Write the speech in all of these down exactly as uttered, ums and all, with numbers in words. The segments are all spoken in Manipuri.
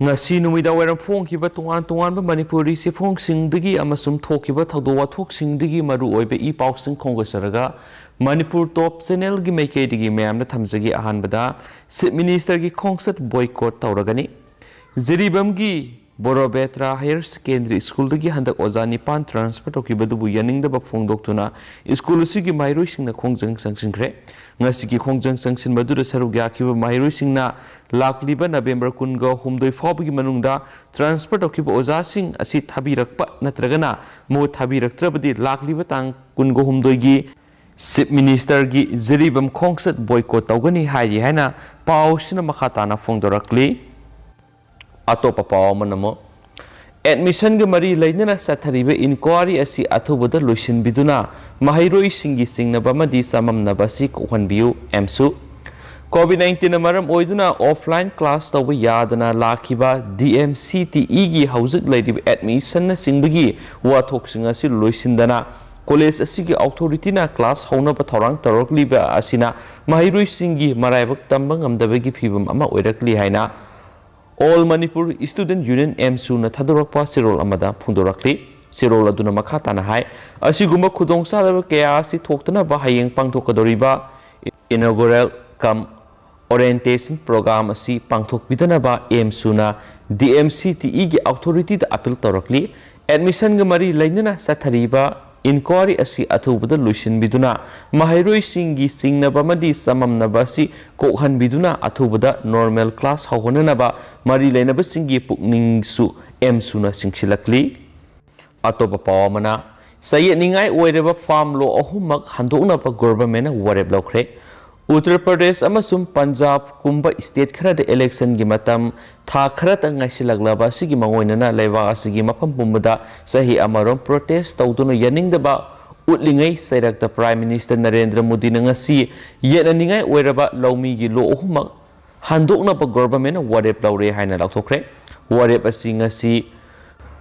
ꯉꯁꯤ ꯅꯨꯃꯤꯗꯥꯡ ꯋꯥꯏꯔꯝ ꯐꯣꯡꯈꯤꯕ ꯇꯣꯉꯥꯟ ꯇꯣꯉꯥꯟꯕ ꯃꯅꯤꯄꯨꯔꯤ ꯆꯦꯐꯣꯡꯁꯤꯡꯗꯒꯤ ꯑꯃꯁꯨꯡ ꯊꯣꯛꯈꯤꯕ ꯊꯧꯗꯣꯛ ꯋꯥꯊꯣꯛꯁꯤꯡꯗꯒꯤ ꯃꯔꯨꯑꯣꯏꯕ ꯏ ꯄꯥꯎꯁꯤꯡ ꯈꯣꯝꯒꯠꯆꯔꯒ, ꯃꯅꯤꯄꯨꯔ ꯇꯣꯞ ꯆꯦꯅꯦꯜꯒꯤ ꯃꯥꯏꯀꯩꯗꯒꯤ ꯃꯌꯥꯝꯗ ꯊꯝꯖꯒꯦ꯫ ꯑꯍꯥꯟꯕꯗ, ꯆꯤꯐ ꯃꯤꯅꯤꯁꯇꯔꯒꯤ ꯈꯣꯡꯆꯠ ꯕꯣꯏꯀꯣꯠ ꯇꯧꯔꯒꯅꯤ꯫ ꯖꯤꯔꯤꯕꯥꯝꯒꯤ ꯕꯣꯔꯣꯕꯦꯇ꯭ꯔꯥ ꯍꯥꯌꯔ ꯁꯦꯀꯦꯟꯗꯔꯤ ꯁ꯭ꯀꯨꯜꯗꯒꯤ ꯍꯟꯗꯛ ꯑꯣꯖꯥ ꯅꯤꯄꯥꯟ ꯇ꯭ꯔꯥꯟꯁꯐꯔ ꯇꯧꯈꯤꯕꯗꯨꯕꯨ ꯌꯥꯅꯤꯡꯗꯕ ꯐꯣꯡꯗꯣꯛꯇꯨꯅ ꯁ꯭ꯀꯨꯜ ꯑꯁꯤꯒꯤ ꯃꯍꯩꯔꯣꯏꯁꯤꯡꯅ ꯈꯣꯡꯖꯪ ꯆꯪꯁꯤꯟꯈ꯭ꯔꯦ꯫ ꯉꯁꯤꯒꯤ ꯈꯣꯡꯖꯪ ꯆꯪꯁꯤꯟꯕꯗꯨꯗ ꯁꯔꯨꯛ ꯌꯥꯈꯤꯕ ꯃꯍꯩꯔꯣꯏꯁꯤꯡꯅ ꯂꯥꯛꯂꯤꯕ ꯅꯕꯦꯝꯕꯔ ꯀꯨꯟꯒ ꯍꯨꯝꯗꯣꯏ ꯐꯥꯎꯕꯒꯤ ꯃꯅꯨꯡꯗ ꯇ꯭ꯔꯥꯟꯁꯐꯔ ꯇꯧꯈꯤꯕ ꯑꯣꯖꯥꯁꯤꯡ ꯑꯁꯤ ꯊꯥꯕꯤꯔꯛꯄ ꯅꯠꯇ꯭ꯔꯒꯅ ꯃꯍꯨꯠ ꯊꯥꯕꯤꯔꯛꯇ꯭ꯔꯕꯗꯤ ꯂꯥꯛꯂꯤꯕ ꯇꯥꯡ ꯀꯨꯟꯒ ꯍꯨꯝꯗꯣꯏꯒꯤ ꯆꯤꯐ ꯃꯤꯅꯤꯁꯇꯔꯒꯤ ꯖꯤꯔꯤꯕꯥꯝ ꯈꯣꯡꯆꯠ ꯕꯣꯏꯀꯣꯠ ꯇꯧꯒꯅꯤ ꯍꯥꯏꯔꯤ ꯍꯥꯏꯅ ꯄꯥꯎꯁꯤꯅ ꯃꯈꯥ ꯇꯥꯅ ꯐꯣꯡꯗꯣꯔꯛꯂꯤ꯫ ꯑꯇꯣꯞꯄ ꯄꯥꯎ ꯑꯃꯅ ꯑꯃꯨꯛ, ꯑꯦꯗꯃꯤꯁꯟꯒ ꯃꯔꯤ ꯂꯩꯅꯅ ꯆꯠꯊꯔꯤꯕ ꯏꯟꯀ꯭ꯋꯥꯔꯤ ꯑꯁꯤ ꯑꯊꯨꯕꯗ ꯂꯣꯏꯁꯤꯟꯕꯤꯗꯨꯅ ꯃꯍꯩꯔꯣꯏꯁꯤꯡꯒꯤ ꯆꯤꯡꯅꯕ ꯑꯃꯗꯤ ꯆꯃꯝꯅꯕ ꯑꯁꯤ ꯀꯣꯛꯍꯟꯕꯤꯌꯨ꯫ ꯑꯦꯝꯁꯨ꯫ ꯀꯣꯚꯤꯗ ꯅꯥꯏꯟꯇꯤꯟꯅ ꯃꯔꯝ ꯑꯣꯏꯗꯨꯅ ꯑꯣꯐꯂꯥꯏꯟ ꯀ꯭ꯂꯥꯁ ꯇꯧꯕ ꯌꯥꯗꯅ ꯂꯥꯛꯈꯤꯕ ꯗꯤ ꯑꯦꯝ ꯁꯤ ꯇꯤ ꯏꯒꯤ ꯍꯧꯖꯤꯛ ꯂꯩꯔꯤꯕ ꯑꯦꯗꯃꯤꯁꯟꯅꯆꯤꯡꯕꯒꯤ ꯋꯥꯊꯣꯛꯁꯤꯡ ꯑꯁꯤ ꯂꯣꯏꯁꯤꯟꯗꯅ ꯀꯣꯂꯦꯖ ꯑꯁꯤꯒꯤ ꯑꯣꯊꯣꯔꯤꯇꯤꯅ ꯀ꯭ꯂꯥꯁ ꯍꯧꯅꯕ ꯊꯧꯔꯥꯡ ꯇꯧꯔꯛꯂꯤꯕ ꯑꯁꯤꯅ ꯃꯍꯩꯔꯣꯏꯁꯤꯡꯒꯤ ꯃꯔꯥꯏꯕꯛ ꯇꯝꯕ ꯉꯝꯗꯕꯒꯤ ꯐꯤꯚꯝ ꯑꯃ ꯑꯣꯏꯔꯛꯂꯤ ꯍꯥꯏꯅ ꯑꯣꯜ ꯃꯅꯤꯄꯨꯔ ꯏꯁꯇꯨꯗꯦꯟꯠ ꯌꯨꯅꯤꯌꯟ, ꯑꯦꯝꯁꯨꯅ ꯊꯥꯗꯣꯔꯛꯄ ꯆꯦꯔꯣꯜ ꯑꯃꯗ ꯐꯣꯡꯗꯣꯔꯛꯂꯤ꯫ ꯆꯦꯔꯣꯜ ꯑꯗꯨꯅ ꯃꯈꯥ ꯇꯥꯅ ꯍꯥꯏ, ꯑꯁꯤꯒꯨꯝꯕ ꯈꯨꯗꯣꯡꯆꯥꯗꯕ ꯀꯌꯥ ꯑꯁꯤ ꯊꯣꯛꯇꯅꯕ ꯍꯌꯦꯡ ꯄꯥꯡꯊꯣꯛꯀꯗꯧꯔꯤꯕ inaugural cum orientation program ꯑꯁꯤ ꯄꯥꯡꯊꯣꯛꯄꯤꯗꯅꯕ ꯑꯦꯝꯁꯨꯅ ꯗꯤ ꯑꯦꯝ ꯁꯤ ꯇꯤ ꯏꯒꯤ ꯑꯣꯊꯣꯔꯤꯇꯤꯗ ꯑꯄꯤꯜ ꯇꯧꯔꯛꯂꯤ꯫ ꯑꯦꯗꯃꯤꯁꯟꯒ ꯃꯔꯤ ꯂꯩꯅꯅ ꯆꯠꯊꯔꯤꯕ ꯏꯟꯀ꯭ꯋꯥꯔꯤ ꯑꯁꯤ ꯑꯊꯨꯕꯗ ꯂꯣꯏꯁꯤꯟꯕꯤꯗꯨꯅ ꯃꯍꯩꯔꯣꯏꯁꯤꯡꯒꯤ ꯆꯤꯡꯅꯕ ꯑꯃꯗꯤ ꯆꯃꯝꯅꯕ ꯑꯁꯤ ꯀꯣꯛꯍꯟꯕꯤꯗꯨꯅ ꯑꯊꯨꯕꯗ ꯅꯣꯔꯃꯦꯜ ꯀ꯭ꯂꯥꯁ ꯍꯧꯍꯟꯅꯅꯕ ꯃꯔꯤ ꯂꯩꯅꯕꯁꯤꯡꯒꯤ ꯄꯨꯛꯅꯤꯡꯁꯨ ꯑꯦꯝꯁꯨꯅ ꯆꯤꯡꯁꯤꯜꯂꯛꯂꯤ꯫ ꯑꯇꯣꯞꯄ ꯄꯥꯎ ꯑꯃꯅ, ꯆꯌꯦꯠꯅꯤꯡꯉꯥꯏ ꯑꯣꯏꯔꯕ ꯐꯥꯔꯝ ꯂꯣ ꯑꯍꯨꯝꯃꯛ ꯍꯟꯗꯣꯛꯅꯕ ꯒꯣꯚꯔꯟꯃꯦꯟꯠꯅ ꯋꯥꯔꯦꯞ ꯂꯧꯈ꯭ꯔꯦ꯫ ꯎꯠꯇꯔ ꯄ꯭ꯔꯗꯦꯁ ꯑꯃꯁꯨꯡ ꯄꯟꯖꯥꯕꯀꯨꯝꯕ ꯁ꯭ꯇꯦꯠ ꯈꯔꯗ ꯏꯂꯦꯛꯁꯟꯒꯤ ꯃꯇꯝ ꯊꯥ ꯈꯔꯇꯪ ꯉꯥꯏꯁꯤꯜꯂꯛꯂꯕ ꯑꯁꯤꯒꯤ ꯃꯥꯡꯑꯣꯏꯅꯅ ꯂꯩꯕꯥꯛ ꯑꯁꯤꯒꯤ ꯃꯐꯝ ꯄꯨꯝꯕꯗ ꯆꯍꯤ ꯑꯃꯔꯣꯝ ꯄ꯭ꯔꯣꯇꯦꯁ ꯇꯧꯗꯨꯅ ꯌꯥꯅꯤꯡꯗꯕ ꯎꯠꯂꯤꯉꯩ ꯆꯩꯔꯛꯇ ꯄ꯭ꯔꯥꯏꯝ ꯃꯤꯅꯤꯁꯇꯔ ꯅꯔꯦꯟꯗ꯭ꯔ ꯃꯣꯗꯤꯅ ꯉꯁꯤ ꯌꯦꯠꯅꯅꯤꯡꯉꯥꯏ ꯑꯣꯏꯔꯕ ꯂꯧꯃꯤꯒꯤ ꯂꯣ ꯑꯍꯨꯝꯃꯛ ꯍꯟꯗꯣꯛꯅꯕ ꯒꯣꯚꯔꯟꯃꯦꯟꯠꯅ ꯋꯥꯔꯦꯞ ꯂꯧꯔꯦ ꯍꯥꯏꯅ ꯂꯥꯎꯊꯣꯛꯈ꯭ꯔꯦ꯫ ꯋꯥꯔꯦꯞ ꯑꯁꯤ ꯉꯁꯤ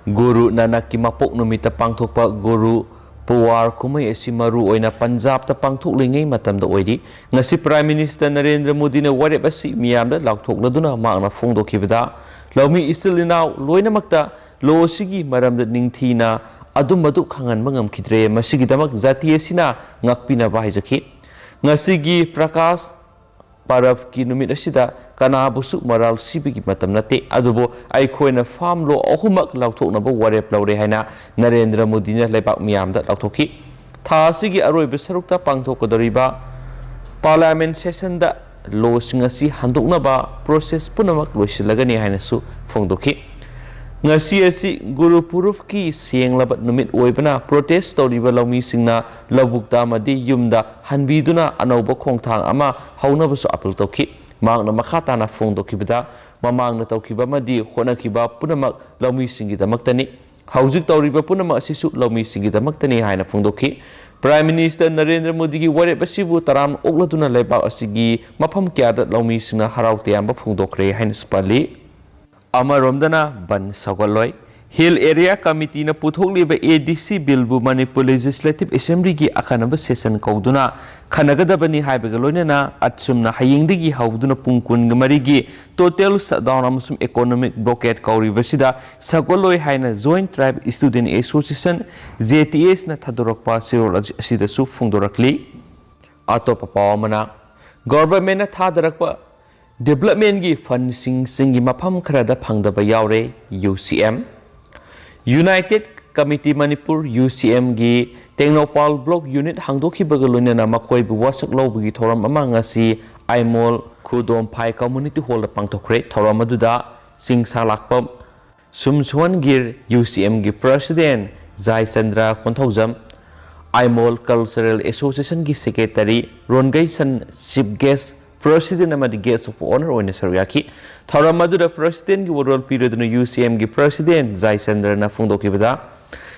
ꯒꯨꯔꯨ ꯅꯥꯅꯛꯀꯤ ꯃꯄꯣꯛ ꯅꯨꯃꯤꯠꯇ ꯄꯥꯡꯊꯣꯛꯄ ꯒꯨꯔꯨ ꯄꯨꯋꯥꯔ ꯀꯨꯝꯍꯩ ꯑꯁꯤ ꯃꯔꯨ ꯑꯣꯏꯅ ꯄꯟꯖꯥꯕꯇ ꯄꯥꯡꯊꯣꯛꯂꯤꯉꯩ ꯃꯇꯝꯗ ꯑꯣꯏꯔꯤ꯫ ꯉꯁꯤ ꯄ꯭ꯔꯥꯏꯝ ꯃꯤꯅꯤꯁꯇꯔ ꯅꯔꯦꯟꯗ꯭ꯔ ꯃꯣꯗꯤꯅ ꯋꯥꯔꯦꯞ ꯑꯁꯤ ꯃꯤꯌꯥꯝꯗ ꯂꯥꯎꯊꯣꯛꯂꯗꯨꯅ ꯃꯍꯥꯛꯅ ꯐꯣꯡꯗꯣꯛꯈꯤꯕꯗ, ꯂꯧꯃꯤ ꯏꯆꯤꯜ ꯏꯅꯥꯎ ꯂꯣꯏꯅꯃꯛꯇ ꯂꯣ ꯑꯁꯤꯒꯤ ꯃꯔꯝꯗ ꯅꯤꯡꯊꯤꯅ ꯑꯗꯨꯝꯕꯗꯨ ꯈꯪꯍꯟꯕ ꯉꯝꯈꯤꯗ꯭ꯔꯦ꯫ ꯃꯁꯤꯒꯤꯗꯃꯛ ꯖꯥꯇꯤ ꯑꯁꯤꯅ ꯉꯥꯛꯄꯤꯅꯕ ꯍꯥꯏꯖꯈꯤ꯫ ꯉꯁꯤꯒꯤ ꯄ꯭ꯔꯀꯥꯁ ꯄꯔꯕꯀꯤ ꯅꯨꯃꯤꯠ ꯑꯁꯤꯗ ꯀꯅꯥꯕꯨꯁꯨ ꯃꯔꯥꯜ ꯁꯤꯕꯒꯤ ꯃꯇꯝ ꯅꯠꯇꯦ, ꯑꯗꯨꯕꯨ ꯑꯩꯈꯣꯏꯅ ꯐꯥꯝ ꯂꯣ ꯑꯍꯨꯝꯃꯛ ꯂꯥꯎꯊꯣꯛꯅꯕ ꯋꯥꯔꯦꯞ ꯂꯧꯔꯦ ꯍꯥꯏꯅ ꯅꯔꯦꯟꯗ꯭ꯔ ꯃꯣꯗꯤꯅ ꯂꯩꯕꯥꯛ ꯃꯤꯌꯥꯝꯗ ꯂꯥꯎꯊꯣꯛꯈꯤ꯫ ꯊꯥ ꯑꯁꯤꯒꯤ ꯑꯔꯣꯏꯕ ꯁꯔꯨꯛꯇ ꯄꯥꯡꯊꯣꯛꯀꯗꯧꯔꯤꯕ ꯄꯥꯔꯂꯤꯌꯥꯃꯦꯟ ꯁꯦꯁꯟꯗ ꯂꯣꯁꯤꯡ ꯑꯁꯤ ꯍꯟꯗꯣꯛꯅꯕ ꯄ꯭ꯔꯣꯁꯦꯁ ꯄꯨꯝꯅꯃꯛ ꯂꯣꯏꯁꯤꯜꯂꯒꯅꯤ ꯍꯥꯏꯅꯁꯨ ꯐꯣꯡꯗꯣꯛꯈꯤ꯫ ꯉꯁꯤ ꯑꯁꯤ ꯒꯨꯔꯨ ꯄꯨꯔꯨꯞꯀꯤ ꯁꯦꯡꯂꯕ ꯅꯨꯃꯤꯠ ꯑꯣꯏꯕꯅ ꯄ꯭ꯔꯣꯇꯦꯁ ꯇꯧꯔꯤꯕ ꯂꯧꯃꯤꯁꯤꯡꯅ ꯂꯧꯕꯨꯛꯇ ꯑꯃꯗꯤ ꯌꯨꯝꯗ ꯍꯟꯕꯤꯗꯨꯅ ꯑꯅꯧꯕ ꯈꯣꯡꯊꯥꯡ ꯑꯃ ꯍꯧꯅꯕꯁꯨ ꯑꯥꯄꯤꯜ ꯇꯧꯈꯤ꯫ ꯃꯍꯥꯛꯅ ꯃꯈꯥ ꯇꯥꯅ ꯐꯣꯡꯗꯣꯛꯈꯤꯕꯗ, ꯃꯃꯥꯡꯗ ꯇꯧꯈꯤꯕ ꯑꯃꯗꯤ ꯍꯣꯠꯅꯈꯤꯕ ꯄꯨꯝꯅꯃꯛ ꯂꯧꯃꯤꯁꯤꯡꯒꯤꯗꯃꯛꯇꯅꯤ꯫ ꯍꯧꯖꯤꯛ ꯇꯧꯔꯤꯕ ꯄꯨꯝꯅꯃꯛ ꯑꯁꯤꯁꯨ ꯂꯧꯃꯤꯁꯤꯡꯒꯤꯗꯃꯛꯇꯅꯤ ꯍꯥꯏꯅ ꯐꯣꯡꯗꯣꯛꯈꯤ꯫ ꯄ꯭ꯔꯥꯏꯝ ꯃꯤꯅꯤꯁꯇꯔ ꯅꯔꯦꯟꯗ꯭ꯔ ꯃꯣꯗꯤꯒꯤ ꯋꯥꯔꯦꯞ ꯑꯁꯤꯕꯨ ꯇꯔꯥꯝꯅ ꯑꯣꯛꯂꯗꯨꯅ ꯂꯩꯕꯥꯛ ꯑꯁꯤꯒꯤ ꯃꯐꯝ ꯀꯌꯥꯗ ꯂꯧꯃꯤꯁꯤꯡꯅ ꯍꯔꯥꯎ ꯇꯌꯥꯝꯕ ꯐꯣꯡꯗꯣꯛꯈ꯭ꯔꯦ ꯍꯥꯏꯅꯁꯨ ꯄꯜꯂꯤ꯫ ꯑꯃꯔꯣꯝꯗꯅ ꯕꯟ ꯁꯧꯒꯠꯂꯣꯏ꯫ ꯍꯤꯜ ꯑꯦꯔꯤꯌꯥ ꯀꯃꯤꯇꯤꯅ ꯄꯨꯊꯣꯛꯂꯤꯕ ꯑꯦ ꯗꯤ ꯁꯤ ꯕꯤꯜꯕꯨ ꯃꯅꯤꯄꯨꯔ ꯂꯦꯖꯤꯁꯂꯦꯇꯤꯚ ꯑꯦꯁꯦꯝꯕ꯭ꯂꯤꯒꯤ ꯑꯈꯟꯅꯕ ꯁꯦꯁꯟ ꯀꯧꯗꯨꯅ ꯈꯟꯅꯒꯗꯕꯅꯤ ꯍꯥꯏꯕꯒ ꯂꯣꯏꯅꯅ ꯑꯁꯨꯝꯅ ꯍꯌꯦꯡꯗꯒꯤ ꯍꯧꯗꯨꯅ ꯄꯨꯡ ꯀꯨꯟꯒ ꯃꯔꯤꯒꯤ ꯇꯣꯇꯦꯜ ꯁꯠꯗꯥꯎꯟ ꯑꯃꯁꯨꯡ ꯏꯀꯣꯅꯣꯃꯤꯛ ꯕ꯭ꯂꯣꯀꯦꯠ ꯀꯧꯔꯤꯕꯁꯤꯗ ꯁꯧꯒꯠꯂꯣꯏ ꯍꯥꯏꯅ ꯖꯣꯏꯟꯠ ꯇ꯭ꯔꯥꯏꯕ ꯁ꯭ꯇꯨꯗꯦꯟꯠ ꯑꯦꯁꯣꯁꯤꯌꯦꯁꯟ, ꯖꯦ ꯇꯤ ꯑꯦꯁꯅ ꯊꯥꯗꯣꯔꯛꯄ ꯆꯦꯔꯣꯜ ꯑꯁꯤꯗꯁꯨ ꯐꯣꯡꯗꯣꯔꯛꯂꯤ꯫ ꯑꯇꯣꯞꯄ ꯄꯥꯎ ꯑꯃꯅ, ꯒꯣꯚꯔꯟꯃꯦꯟꯠꯅ ꯊꯥꯗꯔꯛꯄ ꯗꯤꯕꯦꯂꯞꯃꯦꯟꯠꯀꯤ ꯐꯟꯁꯤꯡ ꯆꯤꯡꯒꯤ ꯃꯐꯝ ꯈꯔꯗ ꯐꯪꯗꯕ ꯌꯥꯎꯔꯦ, U C M. United Committee Manipur, U C ꯑꯦꯝꯒꯤ ꯇꯦꯡꯅꯧꯄꯥꯜ ꯕ꯭ꯂꯣꯛ ꯌꯨꯅꯤꯠ ꯍꯥꯡꯗꯣꯛꯈꯤꯕꯒ ꯂꯣꯏꯅꯅ ꯃꯈꯣꯏꯕꯨ ꯋꯥꯁꯛ ꯂꯧꯕꯒꯤ ꯊꯧꯔꯝ ꯑꯃ ꯉꯁꯤ ꯑꯥꯏꯃꯣꯜ ꯈꯨꯗꯣꯝꯐꯥꯏ ꯀꯝꯃ꯭ꯌꯨꯅꯤꯇꯤ ꯍꯣꯜꯗ ꯄꯥꯡꯊꯣꯛꯈ꯭ꯔꯦ꯫ ꯊꯧꯔꯝ ꯑꯗꯨꯗ ꯆꯤꯡ ꯁꯥꯂꯥꯛꯄꯝ ꯁꯨꯝꯁꯣꯟꯒꯤꯔ, ꯌꯨ ꯁꯤ ꯑꯦꯝꯒꯤ ꯄ꯭ꯔꯁꯤꯗꯦꯟꯠ ꯖꯥꯏꯆꯟꯗ꯭ꯔ ꯀꯣꯟꯊꯧꯖꯝ, ꯑꯥꯏꯃꯣꯜ ꯀꯜꯆꯔꯦꯜ ꯑꯦꯁꯣꯁꯤꯌꯦꯁꯟꯒꯤ secretary Rongeishon chief guest president ꯑꯃꯗꯤ ꯒꯦꯁ꯭ꯠ ꯑꯣꯐ ꯑꯣꯅꯔ ꯑꯣꯏꯅ ꯁꯔꯨꯛ ꯌꯥꯈꯤ꯫ ꯊꯧꯔꯝ ꯑꯗꯨꯗ ꯄ꯭ꯔꯁꯤꯗꯦꯟꯠꯀꯤ ꯋꯥꯔꯣꯜ ꯄꯤꯔꯗꯨꯅ ꯌꯨ ꯁꯤ ꯑꯦꯝꯒꯤ ꯄ꯭ꯔꯁꯤꯗꯦꯟꯠ ꯖꯥꯏꯆꯟꯗ꯭ꯔꯅ ꯐꯣꯡꯗꯣꯛꯈꯤꯕꯗ,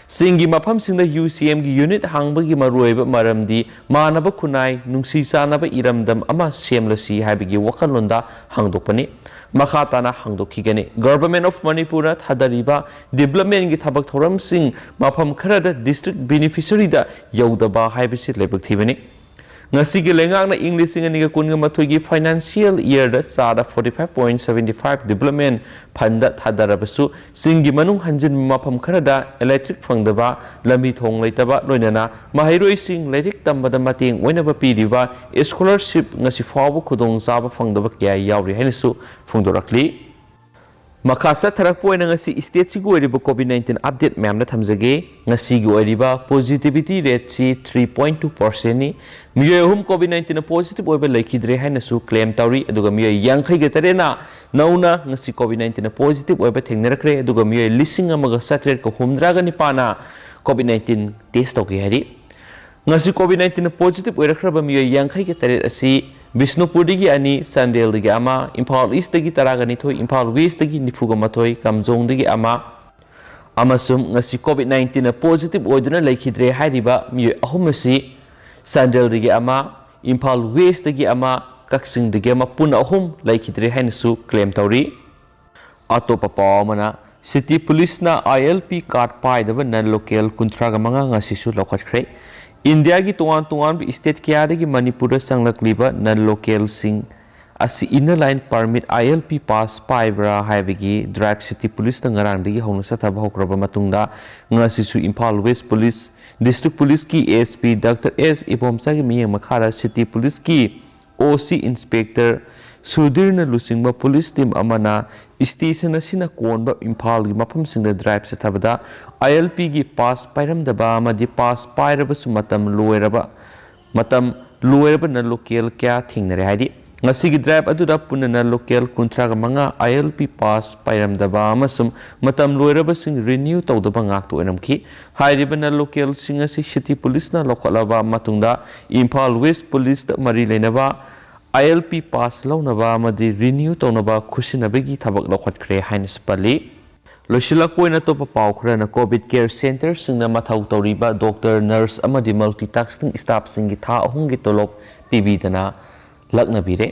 ꯆꯤꯡꯒꯤ ꯃꯐꯝꯁꯤꯡꯗ ꯌꯨ ꯁꯤ ꯑꯦꯝꯒꯤ ꯌꯨꯅꯤꯠ ꯍꯥꯡꯕꯒꯤ ꯃꯔꯨꯑꯣꯏꯕ ꯃꯔꯝꯗꯤ ꯃꯥꯟꯅꯕ ꯈꯨꯟꯅꯥꯏ, ꯅꯨꯡꯁꯤ ꯆꯥꯟꯅꯕ ꯏꯔꯝꯗꯝ ꯑꯃ ꯁꯦꯝꯂꯁꯤ ꯍꯥꯏꯕꯒꯤ ꯋꯥꯈꯜꯂꯣꯟꯗ ꯍꯥꯡꯗꯣꯛꯄꯅꯤ꯫ ꯃꯈꯥ ꯇꯥꯅ ꯍꯥꯡꯗꯣꯛꯈꯤꯒꯅꯤ꯫ ꯒꯣꯚꯔꯟꯃꯦꯟꯠ ꯑꯣꯐ ꯃꯅꯤꯄꯨꯔꯅ ꯊꯥꯗꯔꯤꯕ ꯗꯤꯕꯦꯂꯞꯃꯦꯟꯠꯀꯤ ꯊꯕꯛ ꯊꯧꯔꯝꯁꯤꯡ ꯃꯐꯝ ꯈꯔꯗ ꯗꯤꯁꯇ꯭ꯔꯤꯛ ꯕꯦꯅꯤꯐꯤꯁꯔꯤꯗ ꯌꯧꯗꯕ ꯍꯥꯏꯕꯁꯤ ꯂꯥꯏꯕꯛ ꯊꯤꯕꯅꯤ꯫ ꯉꯁꯤꯒꯤ ꯂꯩꯉꯥꯛꯅ ꯏꯪ ꯂꯤꯁꯤꯡ ꯑꯅꯤꯒ ꯀꯨꯟꯒ ꯃꯥꯊꯣꯏꯒꯤ financial yearꯗ ꯆꯥꯗ forty five point seventy five development fundꯗ ꯊꯥꯗꯔꯕꯁꯨ, ꯆꯤꯡꯒꯤ ꯃꯅꯨꯡ ꯍꯟꯖꯤꯟꯕ ꯃꯐꯝ ꯈꯔꯗ electric ꯐꯪꯗꯕ, ꯂꯝꯕꯤ ꯊꯣꯡ ꯂꯩꯇꯕ, ꯂꯣꯏꯅꯅ ꯃꯍꯩꯔꯣꯏꯁꯤꯡ ꯂꯥꯏꯔꯤꯛ ꯇꯝꯕꯗ ꯃꯇꯦꯡ ꯑꯣꯏꯅꯕ ꯄꯤꯔꯤꯕ scholarship ꯉꯁꯤ ꯐꯥꯎꯕ ꯈꯨꯗꯣꯡ ꯆꯥꯕ ꯐꯪꯗꯕ ꯀꯌꯥ ꯌꯥꯎꯔꯤ ꯍꯥꯏꯅꯁꯨ ꯐꯣꯡꯗꯣꯔꯛꯂꯤ꯫ ꯃꯈꯥ ꯆꯠꯊꯔꯛꯄ ꯑꯣꯏꯅ ꯉꯁꯤ stateꯁꯤꯒꯤ ꯑꯣꯏꯔꯤꯕ COVID nineteen update ꯃꯌꯥꯝꯗ ꯊꯝꯖꯒꯦ꯫ ꯉꯁꯤꯒꯤ ꯑꯣꯏꯔꯤꯕ positivity rateꯁꯤ three point two percentꯅꯤ꯫ ꯃꯤꯑꯣꯏ ꯑꯍꯨꯝ COVID nineteenꯅ positive ꯑꯣꯏꯕ ꯂꯩꯈꯤꯗ꯭ꯔꯦ ꯍꯥꯏꯅꯁꯨ claim ꯇꯧꯔꯤ꯫ ꯑꯗꯨꯒ ꯃꯤꯑꯣꯏ ꯌꯥꯡꯈꯩꯒ ꯇꯔꯦꯠꯅ ꯅꯧꯅ ꯉꯁꯤ COVID nineteenꯅ positive ꯑꯣꯏꯕ ꯊꯦꯡꯅꯔꯛꯈ꯭ꯔꯦ꯫ ꯑꯗꯨꯒ ꯃꯤꯑꯣꯏ ꯂꯤꯁꯤꯡ ꯑꯃꯒ ꯆꯥꯇ꯭ꯔꯦꯠꯀ ꯍꯨꯝꯗ꯭ꯔꯥꯒ ꯅꯤꯄꯥꯟꯅ COVID nineteen test ꯇꯧꯈꯤ ꯍꯥꯏꯔꯤ꯫ ꯉꯁꯤ COVID nineteenꯅ positive ꯑꯣꯏꯔꯛꯈ꯭ꯔꯕ ꯃꯤꯑꯣꯏ ꯌꯥꯡꯈꯩꯒ ꯇꯔꯦꯠ ꯑꯁꯤ ꯕꯤꯁꯅꯨꯄꯨꯔꯗꯒꯤ ꯑꯅꯤ, ꯆꯥꯟꯗꯦꯜꯗꯒꯤ ꯑꯃ, ꯏꯝꯐꯥꯜ Eastꯇꯒꯤ ꯇꯔꯥꯒ ꯅꯤꯊꯣꯏ, ꯏꯝꯐꯥꯜ Westꯇꯒꯤ ꯅꯤꯐꯨꯒ ꯃꯥꯊꯣꯏ, ꯀꯥꯝꯖꯣꯡꯗꯒꯤ ꯑꯃ, ꯑꯃꯁꯨꯡ ꯉꯁꯤ COVID nineteenꯅ positive ꯑꯣꯏꯗꯨꯅ ꯂꯩꯈꯤꯗ꯭ꯔꯦ ꯍꯥꯏꯔꯤꯕ ꯃꯤꯑꯣꯏ ꯑꯍꯨꯝ ꯑꯁꯤ ꯆꯥꯟꯗꯦꯜꯗꯒꯤ ꯑꯃ, ꯏꯝꯐꯥꯜ Westꯇꯒꯤ ꯑꯃ, ꯀꯛꯆꯤꯡꯗꯒꯤ ꯑꯃ, ꯄꯨꯟꯅ ꯑꯍꯨꯝ ꯂꯩꯈꯤꯗ꯭ꯔꯦ ꯍꯥꯏꯅꯁꯨ claim ꯇꯧꯔꯤ꯫ ꯑꯇꯣꯞꯄ ꯄꯥꯎ ꯑꯃꯅ, city policeꯅ ILP card ꯄꯥꯏꯗꯕ non local ꯀꯨꯟꯊ꯭ꯔꯥꯒ ꯃꯉꯥ ꯉꯁꯤꯁꯨ ꯂꯧꯈꯠꯈ꯭ꯔꯦ꯫ ꯏꯟꯗꯤꯌꯥꯒꯤ ꯇꯣꯉꯥꯟ ꯇꯣꯉꯥꯟꯕ state ꯀꯌꯥꯗꯒꯤ ꯃꯅꯤꯄꯨꯔꯗ ꯆꯪꯂꯛꯂꯤꯕ non localꯁꯤꯡ ꯑꯁꯤ Inner Line Permit, ILP pass ꯄꯥꯏꯕ꯭ꯔꯥ ꯍꯥꯏꯕꯒꯤ drive city policeꯅ ꯉꯔꯥꯡꯗꯒꯤ ꯍꯧꯅ ꯆꯠꯊꯕ ꯍꯧꯈ꯭ꯔꯕ ꯃꯇꯨꯡꯗ, ꯉꯁꯤꯁꯨ Imphal West Police District Policeꯀꯤ SP Doctor S ꯏꯕꯣꯝꯆꯥꯒꯤ ꯃꯤꯠꯌꯦꯡ ꯃꯈꯥꯗ city policeꯀꯤ OC Inspector ꯁꯨꯙꯤꯔꯅ ꯂꯨꯆꯤꯡꯕ police team ꯑꯃꯅ station ꯑꯁꯤꯅ ꯀꯣꯟꯕ ꯏꯝꯐꯥꯜꯒꯤ ꯃꯐꯝꯁꯤꯡꯗ drive ꯆꯠꯊꯕꯗ, ILPꯒꯤ pass ꯄꯥꯏꯔꯝꯗꯕ ꯑꯃꯗꯤ pass ꯄꯥꯏꯔꯕꯁꯨ ꯃꯇꯝ ꯂꯣꯏꯔꯕ, ꯃꯇꯝ ꯂꯣꯏꯔꯕ non local ꯀꯌꯥ ꯊꯦꯡꯅꯔꯦ ꯍꯥꯏꯔꯤ꯫ ꯉꯁꯤꯒꯤ drive ꯑꯗꯨꯗ ꯄꯨꯟꯅ non local ꯀꯨꯟꯊ꯭ꯔꯥꯒ ꯃꯉꯥ, ILP pass ꯄꯥꯏꯔꯝꯗꯕ ꯑꯃꯁꯨꯡ ꯃꯇꯝ ꯂꯣꯏꯔꯕꯁꯤꯡ renew ꯇꯧꯗꯕ ꯉꯥꯛꯇ ꯑꯣꯏꯔꯝꯈꯤ꯫ ꯍꯥꯏꯔꯤꯕ non localꯁꯤꯡ ꯑꯁꯤ city policeꯅ ꯂꯧꯈꯠꯂꯕ ꯃꯇꯨꯡꯗ, ꯏꯝꯐꯥꯜ West Policeꯇ ꯃꯔꯤ ꯂꯩꯅꯕ ILP pass ꯂꯧꯅꯕ ꯑꯃꯗꯤ renew ꯇꯧꯅꯕ ꯈꯨꯠꯁꯤꯟꯅꯕꯒꯤ ꯊꯕꯛ ꯂꯧꯈꯠꯈ꯭ꯔꯦ ꯍꯥꯏꯅꯁꯨ ꯄꯜꯂꯤ꯫ ꯂꯣꯏꯁꯤꯜꯂꯛꯄ ꯑꯣꯏꯅ ꯑꯇꯣꯞꯄ ꯄꯥꯎ ꯈꯔꯅ, COVID care centreꯁꯤꯡꯗ ꯃꯊꯧ ꯇꯧꯔꯤꯕ doctor, nurse ꯑꯃꯗꯤ multitasking staffꯁꯤꯡꯒꯤ ꯊꯥ ꯑꯍꯨꯝꯒꯤ ꯇꯣꯂꯣꯞ ꯄꯤꯕꯤꯗꯅ ꯂꯛꯅꯕꯤꯔꯦ꯫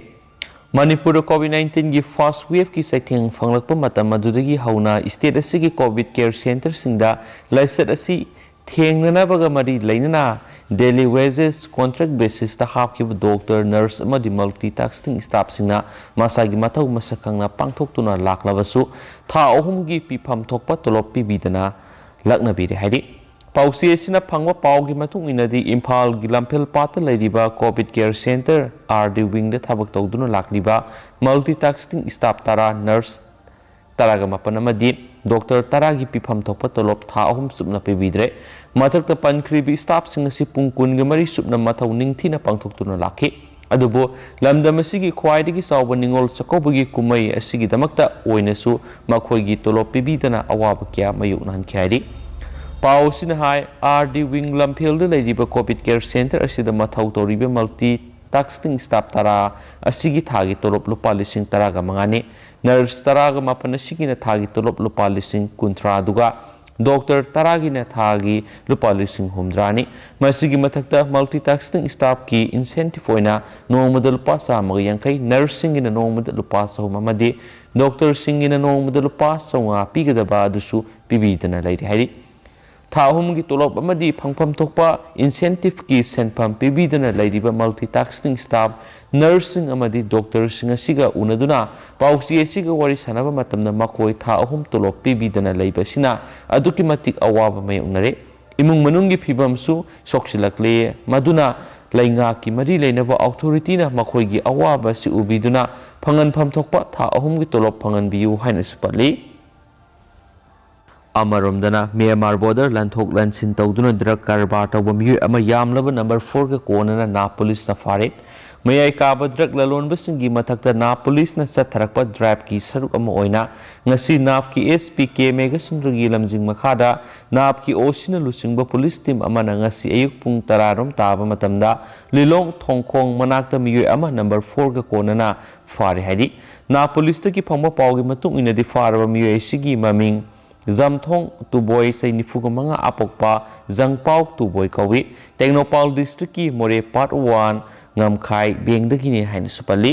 ꯃꯅꯤꯄꯨꯔꯗ COVID nineteenꯒꯤ first waveꯀꯤ ꯆꯩꯊꯦꯡ ꯐꯪꯂꯛꯄ ꯃꯇꯝ ꯑꯗꯨꯗꯒꯤ ꯍꯧꯅ state ꯑꯁꯤꯒꯤ COVID care centreꯁꯤꯡꯗ ꯂꯥꯏꯆꯠ ꯑꯁꯤ ꯊꯦꯡꯅꯅꯕꯒ ꯃꯔꯤ ꯂꯩꯅꯅ daily wages, contract basisꯇ ꯍꯥꯞꯈꯤꯕ ꯗꯣꯛꯇꯔ, ꯅꯔꯁ ꯑꯃꯗꯤ multitasking staffꯁꯤꯡꯅ ꯃꯁꯥꯒꯤ ꯃꯊꯧ ꯃꯁꯛ ꯈꯪꯅ ꯄꯥꯡꯊꯣꯛꯇꯨꯅ ꯂꯥꯛꯂꯕꯁꯨ ꯊꯥ ꯑꯍꯨꯝꯒꯤ ꯄꯤꯐꯝ ꯊꯣꯛꯄ ꯇꯣꯂꯣꯞ ꯄꯤꯕꯤꯗꯅ ꯂꯛꯅꯕꯤꯔꯦ ꯍꯥꯏꯔꯤ꯫ ꯄꯥꯎꯆꯦ ꯑꯁꯤꯅ ꯐꯪꯕ ꯄꯥꯎꯒꯤ ꯃꯇꯨꯡ ꯏꯟꯅꯗꯤ ꯏꯝꯐꯥꯜꯒꯤ ꯂꯝꯐꯦꯜ ꯄꯥꯠꯇ ꯂꯩꯔꯤꯕ COVID care center RD wingꯗ ꯊꯕꯛ ꯇꯧꯗꯨꯅ ꯂꯥꯛꯂꯤꯕ multitasking staff ꯇꯔꯥ, ꯅꯔꯁ ꯇꯔꯥꯒ ꯃꯥꯄꯟ ꯑꯃꯗꯤ ꯗꯣꯛꯇꯔ ꯇꯔꯥꯒꯤ ꯄꯤꯐꯝ ꯊꯣꯛꯄ ꯇꯣꯂꯣꯞ ꯊꯥ ꯑꯍꯨꯝ ꯆꯨꯞꯅ ꯄꯤꯕꯤꯗ꯭ꯔꯦ꯫ ꯃꯊꯛꯇ ꯄꯟꯈ꯭ꯔꯤꯕ staffꯁꯤꯡ ꯑꯁꯤ ꯄꯨꯡ ꯀꯨꯟꯒ ꯃꯔꯤ ꯆꯨꯞꯅ ꯃꯊꯧ ꯅꯤꯡꯊꯤꯅ ꯄꯥꯡꯊꯣꯛꯇꯨꯅ ꯂꯥꯛꯈꯤ꯫ ꯑꯗꯨꯕꯨ ꯂꯝꯗꯝ ꯑꯁꯤꯒꯤ ꯈ꯭ꯋꯥꯏꯗꯒꯤ ꯆꯥꯎꯕ ꯅꯤꯉꯣꯜ ꯆꯥꯛꯀꯧꯕꯒꯤ ꯀꯨꯝꯃꯩ ꯑꯁꯤꯒꯤꯗꯃꯛꯇ ꯑꯣꯏꯅꯁꯨ ꯃꯈꯣꯏꯒꯤ ꯇꯣꯂꯣꯞ ꯄꯤꯕꯤꯗꯅ ꯑꯋꯥꯕ ꯀꯌꯥ ꯃꯥꯌꯣꯛꯅꯍꯟꯈꯤ ꯍꯥꯏꯔꯤ꯫ ꯄꯥꯎ ꯑꯁꯤꯅ ꯍꯥꯏ, RD wing ꯂꯝꯐꯦꯜꯗ ꯂꯩꯔꯤꯕ COVID care center ꯑꯁꯤꯗ ꯃꯊꯧ ꯇꯧꯔꯤꯕ multitasking staff ꯇꯔꯥ ꯑꯁꯤꯒꯤ ꯊꯥꯒꯤ ꯇꯣꯂꯣꯞ ꯂꯨꯄꯥ ꯂꯤꯁꯤꯡ ꯇꯔꯥꯒ ꯃꯉꯥꯅꯤ꯫ ꯅꯔꯁ ꯇꯔꯥꯒ ꯃꯥꯄꯟ ꯑꯁꯤꯒꯤꯅ ꯊꯥꯒꯤ ꯇꯣꯂꯣꯞ ꯂꯨꯄꯥ ꯂꯤꯁꯤꯡ ꯀꯨꯟꯊ꯭ꯔꯥ, ꯑꯗꯨꯒ ꯗꯣꯛꯇꯔ ꯇꯔꯥꯒꯤꯅ ꯊꯥꯒꯤ ꯂꯨꯄꯥ ꯂꯤꯁꯤꯡ ꯍꯨꯝꯗ꯭ꯔꯥꯅꯤ꯫ ꯃꯁꯤꯒꯤ ꯃꯊꯛꯇ multitasking staffꯀꯤ incentive ꯑꯣꯏꯅ ꯅꯣꯡꯃꯗ ꯂꯨꯄꯥ ꯆꯥꯝꯃꯒ ꯌꯥꯡꯈꯩ, ꯅꯔꯁꯁꯤꯡꯒꯤꯅ ꯅꯣꯡꯃꯗ ꯂꯨꯄꯥ ꯆꯍꯨꯝ ꯑꯃꯗꯤ ꯗꯣꯛꯇꯔꯁꯤꯡꯒꯤꯅ ꯅꯣꯡꯃꯗ ꯂꯨꯄꯥ ꯆꯥꯝꯃꯉꯥ ꯄꯤꯒꯗꯕ ꯑꯗꯨꯁꯨ ꯄꯤꯕꯤꯗꯅ ꯂꯩꯔꯤ ꯍꯥꯏꯔꯤ꯫ ꯊꯥ ꯑꯍꯨꯝꯒꯤ ꯇꯣꯂꯣꯞ ꯑꯃꯗꯤ ꯐꯪꯐꯝ ꯊꯣꯛꯄ incentiveꯀꯤ ꯁꯦꯟꯐꯝ ꯄꯤꯕꯤꯗꯅ ꯂꯩꯔꯤꯕ multitasking staff, ꯅꯔꯁꯁꯤꯡ ꯑꯃꯗꯤ ꯗꯣꯛꯇꯔꯁꯤꯡ ꯑꯁꯤꯒ ꯎꯅꯗꯨꯅ ꯄꯥꯎꯆꯦ ꯑꯁꯤꯒ ꯋꯥꯔꯤ ꯁꯥꯟꯅꯕ ꯃꯇꯝꯗ ꯃꯈꯣꯏ ꯊꯥ ꯑꯍꯨꯝ ꯇꯣꯂꯣꯞ ꯄꯤꯕꯤꯗꯅ ꯂꯩꯕ ꯑꯁꯤꯅ ꯑꯗꯨꯛꯀꯤ ꯃꯇꯤꯛ ꯑꯋꯥꯕ ꯃꯥꯌꯣꯛꯅꯔꯦ꯫ ꯏꯃꯨꯡ ꯃꯅꯨꯡꯒꯤ ꯐꯤꯕꯝꯁꯨ ꯁꯣꯛꯆꯤꯜꯂꯛꯂꯦ꯫ ꯃꯗꯨꯅ ꯂꯩꯉꯥꯛꯀꯤ ꯃꯔꯤ ꯂꯩꯅꯕ authorityꯅ ꯃꯈꯣꯏꯒꯤ ꯑꯋꯥꯕ ꯑꯁꯤ ꯎꯕꯤꯗꯨꯅ ꯐꯪꯍꯟꯐꯝ ꯊꯣꯛꯄ ꯊꯥ ꯑꯍꯨꯝꯒꯤ ꯇꯣꯂꯣꯞ ꯐꯪꯍꯟꯕꯤꯌꯨ ꯍꯥꯏꯅꯁꯨ ꯄꯠꯂꯤ꯫ ꯑꯃꯔꯣꯝꯗꯅ ꯃ꯭ꯌꯥꯟꯃꯥꯔ border ꯂꯟꯊꯣꯛ ꯂꯟꯁꯤꯟ ꯇꯧꯗꯨꯅ drug ꯀꯔꯕꯥꯔ ꯇꯧꯕ ꯃꯤꯑꯣꯏ ꯑꯃ ꯌꯥꯝꯂꯕ number fourꯒ ꯀꯣꯟꯅꯅ ꯅꯥ ꯄꯨꯂꯤꯁꯅ ꯐꯥꯔꯦ꯫ ꯃꯌꯥꯏ ꯀꯥꯕ drug ꯂꯂꯣꯟꯕꯁꯤꯡꯒꯤ ꯃꯊꯛꯇ ꯅꯥ ꯄꯨꯂꯤꯁꯅ ꯆꯠꯊꯔꯛꯄ driveꯀꯤ ꯁꯔꯨꯛ ꯑꯃ ꯑꯣꯏꯅ ꯉꯁꯤ ꯅꯥꯞꯀꯤ SP ꯀꯦ ꯃꯦꯘꯆꯟꯗ꯭ꯔꯒꯤ ꯂꯝꯖꯤꯡ ꯃꯈꯥꯗ ꯅꯥꯞꯀꯤ OCꯅ ꯂꯨꯆꯤꯡꯕ ꯄꯨꯂꯤꯁ team ꯑꯃꯅ ꯉꯁꯤ ꯑꯌꯨꯛ ꯄꯨꯡ ꯇꯔꯥ ꯔꯣꯝ ꯇꯥꯕ ꯃꯇꯝꯗ ꯂꯤꯂꯣꯡ ꯊꯣꯡꯈꯣꯡ ꯃꯅꯥꯛꯇ ꯃꯤꯑꯣꯏ ꯑꯃ number fourꯒ ꯀꯣꯟꯅꯅ ꯐꯥꯔꯦ ꯍꯥꯏꯔꯤ꯫ ꯅꯥ ꯄꯨꯂꯤꯁꯇꯒꯤ ꯐꯪꯕ ꯄꯥꯎꯒꯤ ꯃꯇꯨꯡ ꯏꯟꯅꯗꯤ ꯐꯥꯔꯕ ꯃꯤꯑꯣꯏ ꯑꯁꯤꯒꯤ ꯃꯃꯤꯡ ꯖꯝꯊꯣꯡ ꯇꯨꯕꯣꯏ, ꯆꯍꯤ ꯅꯤꯐꯨꯒ ꯃꯉꯥ, ꯑꯄꯣꯛꯄ ꯖꯪꯄꯥꯎ ꯇꯨꯕꯣꯏ ꯀꯧꯏ꯫ ꯇꯦꯡꯅꯧꯄꯥꯜ districtꯀꯤ ꯃꯣꯔꯦ part one ꯉꯝꯈꯥꯏ ꯕꯦꯡꯗꯒꯤꯅꯤ ꯍꯥꯏꯅꯁꯨ ꯄꯜꯂꯤ꯫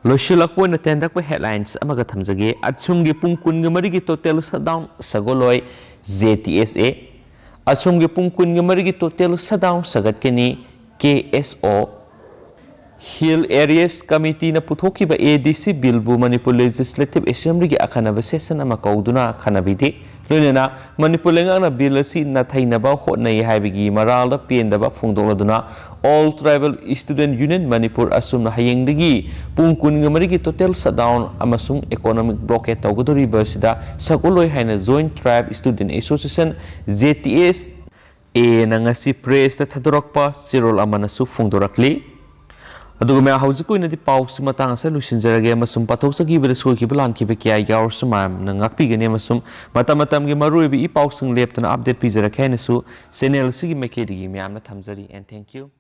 ꯂꯣꯏꯁꯤꯜꯂꯛꯄ ꯑꯣꯏꯅ ꯇꯦꯟꯇꯛꯄ headlines ꯑꯃꯒ ꯊꯝꯖꯒꯦ꯫ ꯑꯁꯨꯝꯒꯤ ꯄꯨꯡ ꯀꯨꯟꯒ ꯃꯔꯤꯒꯤ total shutdown ꯁꯒꯣꯜꯂꯣꯏ JTSA꯫ ꯑꯁꯣꯝꯒꯤ ꯄꯨꯡ ꯀꯨꯟꯒ ꯃꯔꯤꯒꯤ total shutdown ꯁꯥꯒꯠꯀꯅꯤ꯫ KSO꯫ Hill Areas Committeeꯅ ꯄꯨꯊꯣꯛꯈꯤꯕ ADC Billꯕꯨ Manipur Legislative Assemblyꯒꯤ ꯑꯈꯟꯅꯕ session ꯑꯃ ꯀꯧꯗꯨꯅ ꯈꯟꯅꯕꯤꯗꯦ꯫ ꯂꯣꯏꯅꯅ ꯃꯅꯤꯄꯨꯔ ꯂꯩꯉꯥꯛꯅ Bill ꯑꯁꯤ ꯅꯥꯊꯩꯅꯕ ꯍꯣꯠꯅꯩ ꯍꯥꯏꯕꯒꯤ ꯃꯔꯥꯜꯗ ꯄꯦꯟꯗꯕ ꯐꯣꯡꯗꯣꯛꯂꯗꯨꯅ All Tribal Student Union Manipur ꯑꯁꯨꯝꯅ ꯍꯌꯦꯡꯗꯒꯤ ꯄꯨꯡ ꯀꯨꯟꯒ ꯃꯔꯤꯒꯤ total shutdown ꯑꯃꯁꯨꯡ economic blockade ꯇꯧꯒꯗꯧꯔꯤꯕ ꯑꯁꯤꯗ ꯁꯛꯑꯣꯜꯂꯣꯏ ꯍꯥꯏꯅ Joint Tribe Student Association, JTS, ꯑꯦꯅ ꯉꯁꯤ pressꯇ ꯊꯥꯗꯣꯔꯛꯄ ꯆꯦꯔꯣꯜ ꯑꯃꯅꯁꯨ ꯐꯣꯡꯗꯣꯔꯛꯂꯤ꯫ ꯑꯗꯨꯒ ꯃꯌꯥꯝ, ꯍꯧꯖꯤꯛꯀꯤ ꯑꯣꯏꯅꯗꯤ ꯄꯥꯎꯁꯤ ꯃꯇꯥꯡ ꯑꯁꯤꯗ ꯂꯣꯏꯁꯤꯟꯖꯔꯒꯦ ꯑꯃꯁꯨꯡ ꯄꯥꯊꯣꯛꯆꯈꯤꯕꯗ ꯁꯣꯏꯈꯤꯕ ꯂꯥꯟꯈꯤꯕ ꯀꯌꯥ ꯌꯥꯎꯔꯁꯨ ꯃꯌꯥꯝꯅ ꯉꯥꯛꯄꯤꯒꯅꯤ ꯑꯃꯁꯨꯡ ꯃꯇꯝ ꯃꯇꯝꯒꯤ ꯃꯔꯨꯑꯣꯏꯕ ꯏ ꯄꯥꯎꯁꯤꯡ ꯂꯦꯞꯇꯅ update ꯄꯤꯖꯔꯛꯀꯦ ꯍꯥꯏꯅꯁꯨ channel ꯑꯁꯤꯒꯤ ꯃꯥꯏꯀꯩꯗꯒꯤ ꯃꯌꯥꯝꯅ ꯊꯝꯖꯔꯤ꯫ And thank you꯫